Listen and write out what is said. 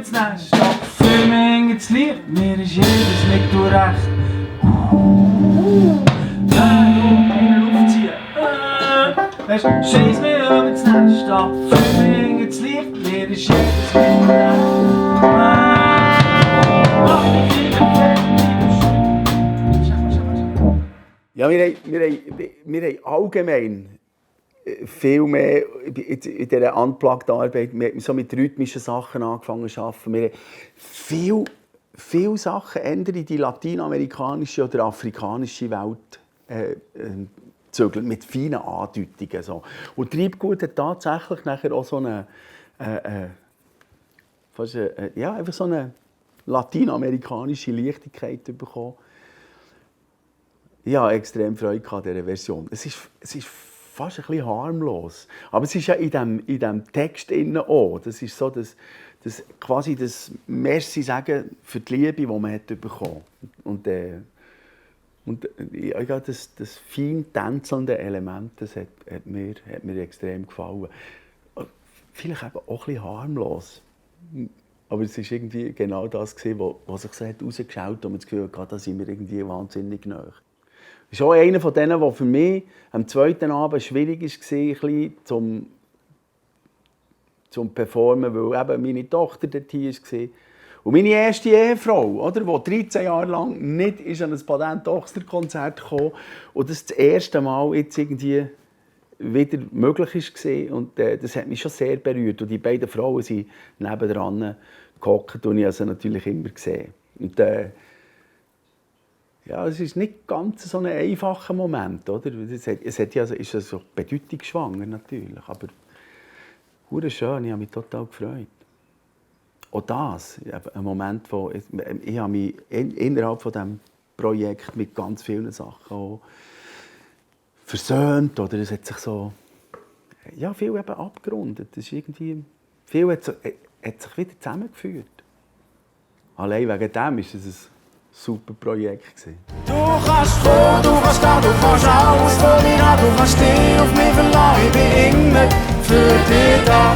ins Nest. Ab für mich ins Licht, mir ist jedes nicht recht. Einen aufziehen. Weisst du, scheiss mir ins Nest. Ab für mich ins Licht, mir ist jedes nicht recht. Ja, wir haben allgemein viel mehr in dieser Unplugged-Arbeit, wir haben so mit rhythmischen Sachen angefangen zu arbeiten. Wir haben viele Sachen ändern in die lateinamerikanische oder afrikanische Welt zügeln, mit feinen Andeutungen. So. Und Treibgut hat tatsächlich nachher auch so eine, einfach so eine latinamerikanische Leichtigkeit bekommen. Ich hatte extrem Freude an dieser Version. Es ist fast ein bisschen harmlos. Aber es ist ja in diesem Text auch. Das ist so quasi das Merci sagen für die Liebe, die man hat bekommen hat. Und ja, das fein tänzelnde Element, das hat mir extrem gefallen. Vielleicht eben auch ein bisschen harmlos. Aber es war irgendwie genau das, was sich so herausgeschaut hat und man das Gefühl hatte, da sind wir irgendwie wahnsinnig nahe. Das ist auch einer von denen, der für mich am zweiten Abend schwierig war, zum Performen, weil eben meine Tochter dort hier war. Und meine erste Ehefrau, die 13 Jahre lang nicht an ein Patent-Ochster-Konzert kam und das erste Mal jetzt irgendwie wieder möglich war. Und das hat mich schon sehr berührt. Und die beiden Frauen sind nebendran gehockt und ich habe sie natürlich immer gesehen. Und, ja, es ist nicht ganz so ein einfacher Moment, oder? Es ist so bedeutungsschwanger natürlich, aber hure schön, ich habe mich total gefreut. Auch das, ein Moment, wo ich habe mich innerhalb von diesem Projekt mit ganz vielen Sachen auch versöhnt, oder es hat sich so, ja, viel eben abgerundet. Es ist irgendwie, viel hat sich wieder zusammengeführt. Allein wegen dem ist es ein super Projekt. Du kannst kommen, du kannst gehen, du kannst alles von mir haben, du kannst dich auf mich verlassen, ich bin immer für dich da.